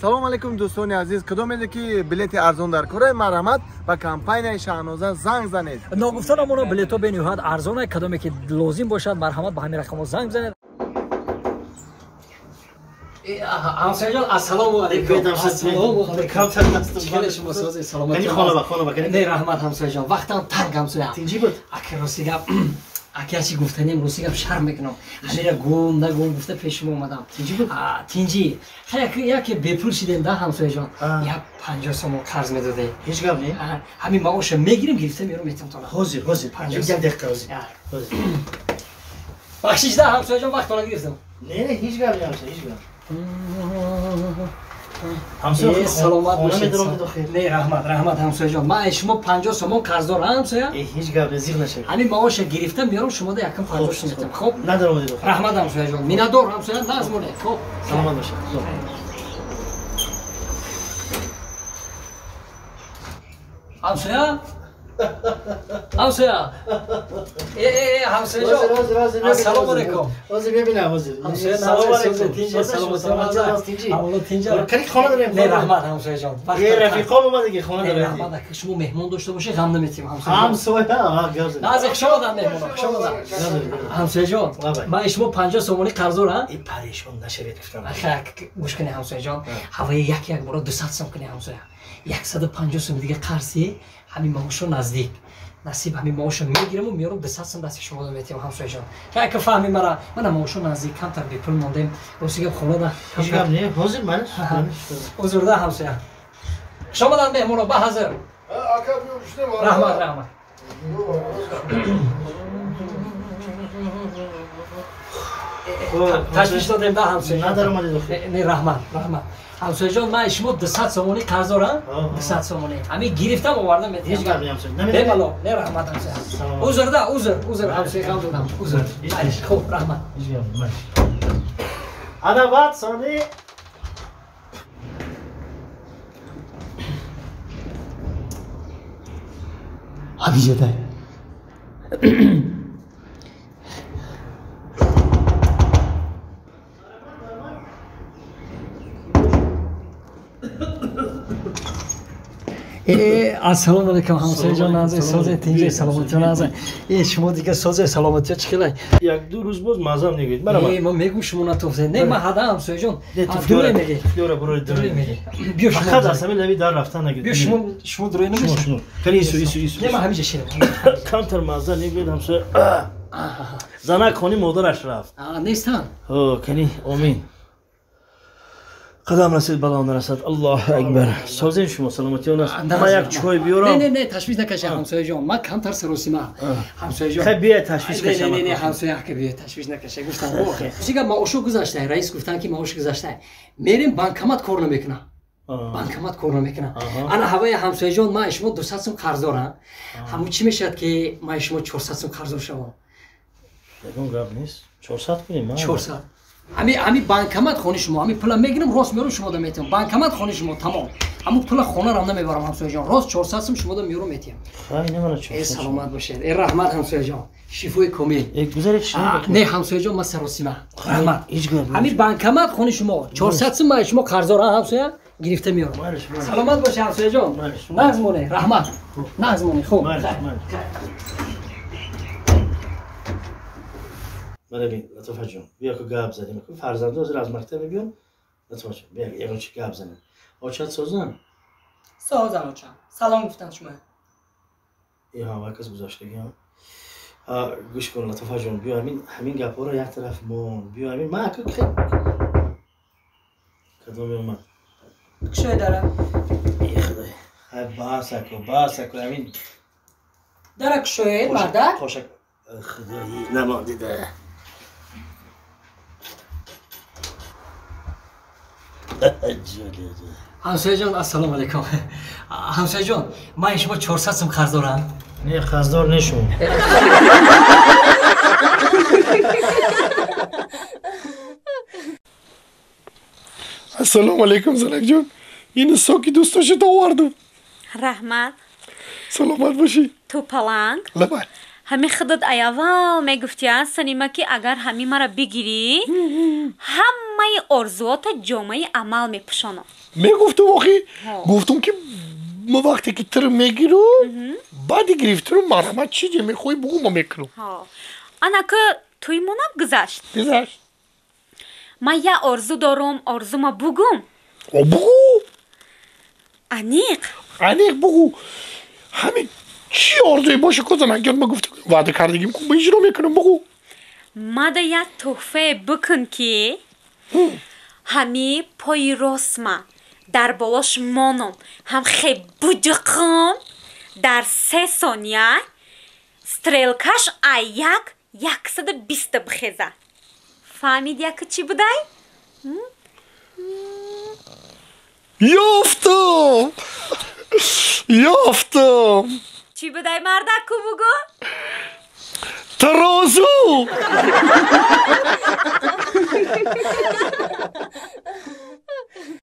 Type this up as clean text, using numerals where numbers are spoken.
Салом алейкум, дӯстони азиз. Кадомеде ки билети арзон дар кора, марҳамат, ба компанияи Шаҳноза занг занед. Ногуфта намона, билетҳо бениҳоят арзона. Кадоме ки лозим бошад, марҳамат, ба ҳамин рақамҳо занг бизанед. Ҳамсояҷон, ассалому алейкум. Ассалому алейкум. Чикале шумо, сози, саломатӣ? Не, раҳмат, ҳамсояҷон, вақтам танг, ҳамсоя. Тинҷӣ буд? Аки, рости гап, аки, ачи гуфтанем, рости гап, шарм мекунам. Ҳамира гум нагум гуфта пеши шумо омадам. Тинҷӣ буд? Тинҷӣ. Яке бепул шидем да, ҳамсояҷон, як 50 сомон қарз медоде. Ҳеҷ гап не. Ҳамин маоша мегирем, гирифта меёрам, метам тона. Ҳозир, ҳозир, як дақиқа, ҳозир. Бахшиш да, ҳамсояҷон, вақтона гирифтам. Не, ҳеҷ гап не, ҳамсоя, ҳеҷ гап. Саломат бошед. Не, раҳмат, раҳмат, ҳамсояҷон. Ман шумо 50 сомон қарздор, ҳамсоя. Ҳеҷ гап не, зиқ нашавед. Ҳамин маоша гирифта меёрам, шумода якам 50 сом метам. Хоб? Надаромадед. Раҳмат, ҳамсояҷон. Миннатдор, ҳамсоя, назм монед. Хоб. Саломат бошед. Ҳамсоя? Ҳамсоя. Ҳамсояҷон. Ассалому алейкум. Ҳозир мебинам, ҳозир. Салому алейкум. Тинҷи, саломатӣ. Аввало тинҷа. Кани хона дорем. Не, раҳмат, ҳамсояҷон. Рафиқом омадаги, хона дорем. Раҳмат, ака, шумо меҳмон дошта бошед, ғам наметем, ҳамсояҷон. Ҳамсоя, гап занед. Назик, хуш омадан, меҳмоно, хуш омадан. Ҳамсояҷон, ман шумо 50 сомонӣ қарздор, ҳа? Парешон нашавед, гуфтам. Гӯш кунед, ҳамсояҷон, ҳавои як як бора 200 сом кунед, ҳамсоя. 150 сом дига қарзи, ҳамин маошо наздик. Насиб, ҳамин маошо мегираму меёрам, 200 сом дасти шумо метиҳам, ҳамсояҷон. Яке фаҳми мара, мана маошо наздик, камтар бепул мондем. Рости гап, хонада. Ҳеҷ гап не, ҳозир ман. Узр да, ҳамсоя. Хуш омадан, меҳмоно, ба ҳазир. Ака, биё бишнем. Раҳмат, раҳмат. Ташвиш додем да, ҳамсояҷон. Надаромадед охир. Не, раҳмат, раҳмат. Ҳамсояҷон, ман шумо 200 сомонӣ қарздорам, 200 сомонӣ. Ҳамин гирифтам, овардам, метиҳам. Ҳеҷ гап не, ҳамсоя. Бемало, не, раҳмат, ҳамсоя. Узр да, узр, узр, ҳамсоя, ғам додам. Узр. Хуб, раҳмат. Ҳеҷ гап не. Ана баъд сони Ҳабиҷадай. Ассалому алейкум, ҳамсояҷон, наза созе, тинҷи, саломатӣ, наза. Шумо дига созе, саломатӣ, чӣ хелай? Як ду рӯз боз мазам негӯед. Ма мегӯм, шумо натофтед. Не, ма ҳада, ҳамсояҷон. Дурӯй мегӣ. Туфлёра бурои дурӯй мегӣ. Биё шумо. Фақат аз ҳамин лаби дар рафтан нагӯед. Биё шумо, шумо дурӯй намешавед. Шумо. Кани ису, ису, ису. Не, ма ҳамиҷа шинам. Камтар маза негӯед, ҳамсоя. Занак хони модараш рафт. Нестан? Ҳо, кани омин. Қадам расид, бало нарасад. Аллоҳу акбар. Созем шумо, саломатиён аст. Ман як чой биёрам. Не, не, не, ташвиш накашед, ҳамсояҷон. Ман камтар саросима. Ҳамсояҷон. Хай, биёед, ташвиш кашам. Не, не, не, ҳамсоя, ака, биёед, ташвиш накашед. Гуфтам, чига маошо гузашта, раис гуфтан ки маош гузашта. Мерем, банкомат кор намекунам. Банкомат кор намекунам. Ана ҳавои, ҳамсояҷон, ман шумо 200 сом қарздорам. Ҳамун чӣ мешавад ки ман шумо 400 сом қарздор шавам? Ягон гап нест. 400 кунем. 400. Ҳами банкомат хони шумо, ҳами пула мегирам, рост меёрам, шумода метиҳам. Банкомат хони шумо, тамом. Ҳамун пула хонарам намебарам, ҳамсояҷон. Рост 400 сом шумода меёрам, метиҳам. Хай, намана 400. Саломат бошед. Э, раҳмат, ҳамсояҷон. Шифои комил. Гузаред. Не, ҳамсояҷон, ман саросима. Раҳмат. Ҳеҷ гап. Ҳами банкомат хони шумо, 400 сом ман шумо қарздорам, ҳамсоя, гирифта меёрам. Саломат бошед, ҳамсояҷон. Нағз моне, раҳмат. Нағз моне, хуб. Мана бин, Латофаҷон, биё ку гап задем. Фарзандо ҳозир аз мактаб мебиён. Латофаҷон, биё ягон чи гап занем. Очат созан? Созан, очам. Салом гуфтан шумо. Иҳа, вай кас гузаштагӣ. Гӯш кун, Латофаҷон, биё ҳамин гапҳоро як тараф мон. Биё ҳамин ман ака кадоме омад? Кушой дара. Е, худой. Хай, бас аку, бас аку, ҳамин. Дара кушоед, мардак? Қошак. Худои, намондида. Ҳамсояҷон, ассалому алайкум. Ҳамсояҷон, ман шумо 400 сом қарз дорам. Не, қарздор не шумо. Ассалому алайкум, занакҷон. Ин соки дӯстдоштат овардум. Раҳмат. Саломат бошӣ. Ту паланг. Лабай. Ҳами худат аяввал мегуфти, а Салима, ки агар ҳами мара бигирӣ, ҳамаи орзуота ҷомаи амал мепӯшонам. Мегуфтум охи, гуфтум ки ма вақте ки туро мегирам, баъди гирифтанам марҳамат, чизе мехоҳӣ бугӯ, ма мекунам. Анака тӯи монам гузашт. Гузашт. Ман як орзу дорум, орзума бугум? О, бугӯ. Аниқ? Аниқ бугӯ. Ҳамин чӣ орзуе боша, ко занакҷон, ма гуфта ваъда кардагим ку, ма иҷро мекунам, бугӯ. Мада як тӯҳфае бикун, ки ҳами пои ростма дар болош монам, ҳам хе буҷиқам, дар 3 сония стрелкаш а як 120-та бихеза. Фаҳмид, яка чӣ будай? Ёфтам, ёфтам. Чӣ будай, мардаку, бугӯ. Тарозу.